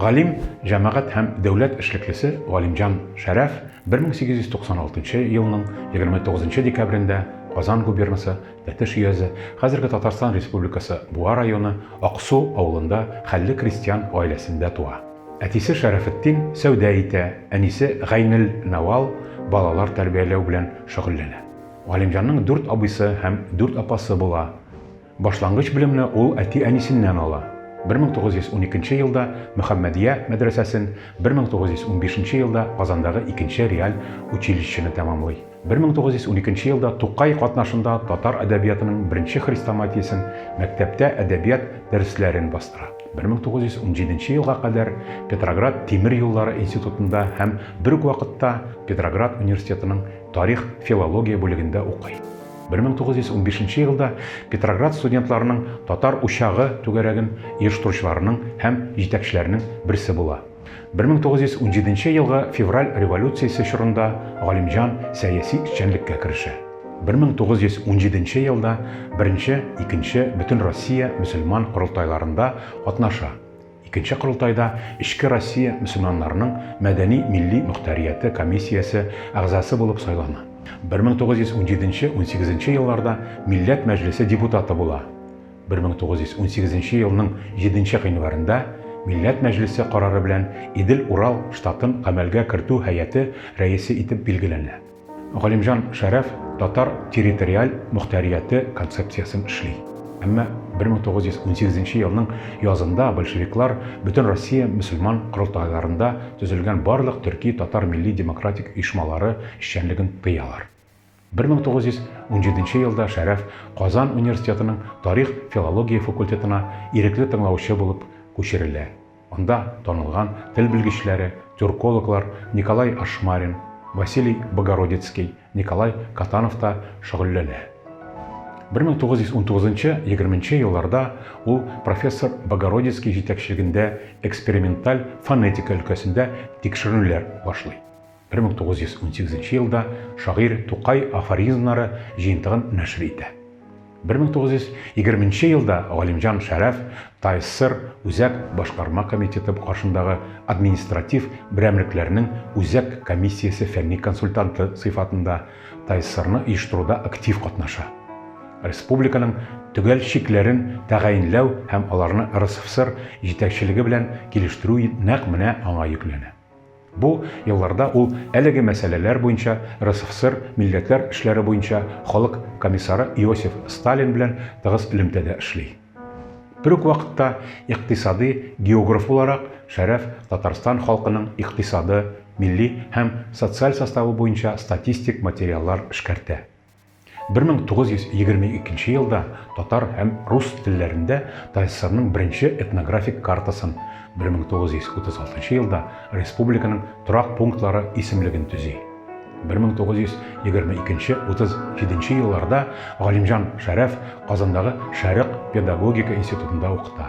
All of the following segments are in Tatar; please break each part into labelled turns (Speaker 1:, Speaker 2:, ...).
Speaker 1: Галим, җәмәгать һәм дәүләт эшлеклесе Галимҗан Шәрәф 1896 елның 29 декабрендә Казан губернасы Тәтеш өязе, хәзерге Татарстан Республикасы Буа районы Аксу авылында хәлле крестьян гаиләсендә туа. Әтисе Шәрәфетдин сәүдә итә, әнисе Гайнелнавал балалар тәрбияләү белән шөгыльләнә. Галимҗанның дүрт абыйсы һәм дүрт апасы була. Башлангыч белемне ул әти-әнисеннән ала. 1912 елда Мөхәммәдия мәдрәсәсен, 1915 елда Казандагы икенче реаль училищены тәмамлый. 1912 елда Тукай катнашында татар әдәбиятының беренче хрестоматиясен, мәктәптә әдәбият дәресләрен бастыра. 1917 елга кадәр Петроград тимер юллары институтында һәм бер үк вакытта Петроград университетының тарих-филология бүлегендә укый. 1915 елда Петроград студентларының Татар учагы түгәрәген оештыручыларының һәм җитәкчеләренең берсе була. 1917 елгы февраль революциясе чорында Галимҗан сәяси эшчәнлеккә керешә. 1917 елда Беренче, Икенче Бөтенроссия мөселман корылтайларында катнаша. Икенче корылтайда Эчке Россия мөселманнарының мәдәни-милли мохтарияте комиссиясе әгъзасы булып сайлана. 1917-18 елларда Милләт Мәҗлесе депутаты була. 1918 елның 7 гыйнварында Милләт Мәҗлесе карары белән Идел-Урал штатын гамәлгә кертү һәйәте рәисе итеп билгеләнә. Галимҗан Шәрәф татар территориаль мохтарияте концепциясен эшли. Әмма 1918 елның язында большевиклар Бөтенроссия мөселман корылтайларында төзелгән барлык төрки-татар милли-демократик оешмалары эшчәнлеген тыялар. 1917 елда Шәрәф Казан университетының тарих-филология факультетына ирекле тыңлаучы булып күчерелә. Анда танылган тел белгечләре, тюркологлар Николай Ашмарин, Василий Богородицкий, Николай Катанов та шөгыльләнә. 1919-20 елларда ул профессор Богородицкий җитәкчелегендә эксперименталь фонетика өлкәсендә тикшеренүләр башлый. 1918 елда шагыйрь Тукай афоризмнары җыентыгын нәшер итә. 1920 елда Галимҗан Шәрәф ТАССР Үзәк Башкарма комитеты каршындагы административ берәмлекләрнең Үзәк комиссиясе фәнни консультанты сыйфатында ТАССРны оештыруда актив катнаша. Республиканың төгәл чикләрен тәгаенләү һәм аларны РСФСР җитәкчелеге белән килештерү нәкъ менә аңа йөкләнә. Бу елларда ул әлеге мәсьәләләр буенча РСФСР милләтләр эшләре буенча халык комиссары Иосиф Сталин белән тыгыз элемтәдә эшли. Бер үк вакытта икътисадый географ буларак Шәрәф Татарстан халкының икътисады, милли һәм социаль составы буенча статистик материаллар эшкәртә. 1922 елда татар һәм рус телләрендә ТАССРның беренче этнографик картасын, 1936 елда республиканың торак пунктлары исемлеген төзи. 1922-37 елларда Галимҗан Шәрәф Казандагы Шәрык педагогика институтында укыта.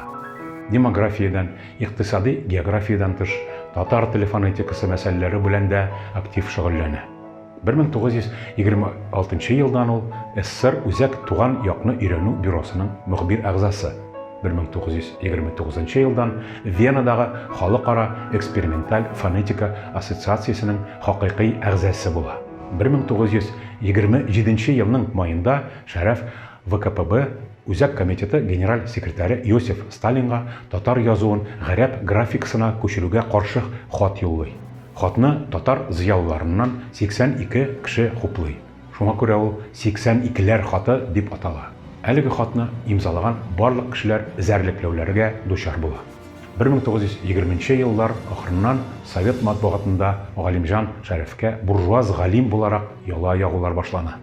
Speaker 1: Демографиядән, икътисадый географиядән тыш, татар теле фонетикасы мәсьәләләре белән дә актив шөгыльләнә. 1926 елдан ул СССР Үзәк туган якны өйрәнү бюросының мөхбир әгъзасы, 1929 елдан Венадагы Халыкара эксперименталь фонетика ассоциациясенең хакыйкый әгъзасы була. 1927 елның маенда Шәрәф ВКПб Үзәк Комитеты генераль секретаре Иосиф Сталинга татар язуын гарәп графикасына күчерүгә каршы хат юллый. Хатны татар зыялыларыннан 82 кеше хуплый. Шуңа күрә ул Сиксән икеләр хаты дип атала. Әлеге хатны имзалаган барлык кешеләр эзәрлекләүләргә дучар була. 1920 нче еллар ахырыннан совет матбугатында Галимҗан Шәрәфкә буржуаз галим буларак яла ягулар башлана.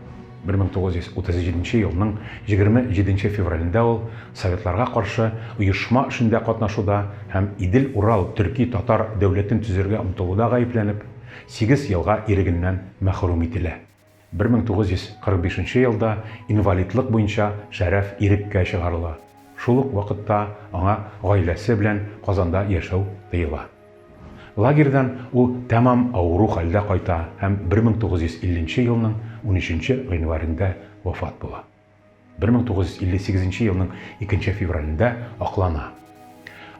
Speaker 1: 1937 елның 27 февралендә ул советларга каршы оешма эшендә катнашуда һәм Идел-Урал төрки-татар дәүләтен төзергә омтылуда гаепләнеп, сигез елга ирегеннән мәхрүм ителә. 1945 елда инвалидлык буенча Шәрәф иреккә чыгарыла, шул ук вакытта аңа гаиләсе белән Казанда яшәү тыела. Лагерьдан ул тәмам авыру хәлдә кайта һәм 1950 нче елның унөченче гыйнварендә вафат була. 1958 елның икенче февралендә аклана.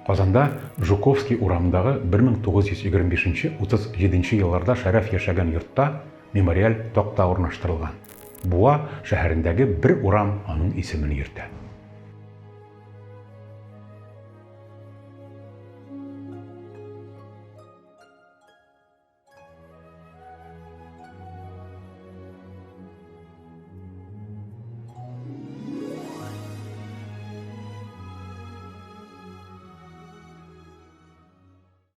Speaker 1: Казанда Жуковский урамындагы 1925-37 елларда Шәрәф яшәгән йортта мемориаль такта урнаштырылган. Буа шәһәрендәге бер урам аның исемен йөртә.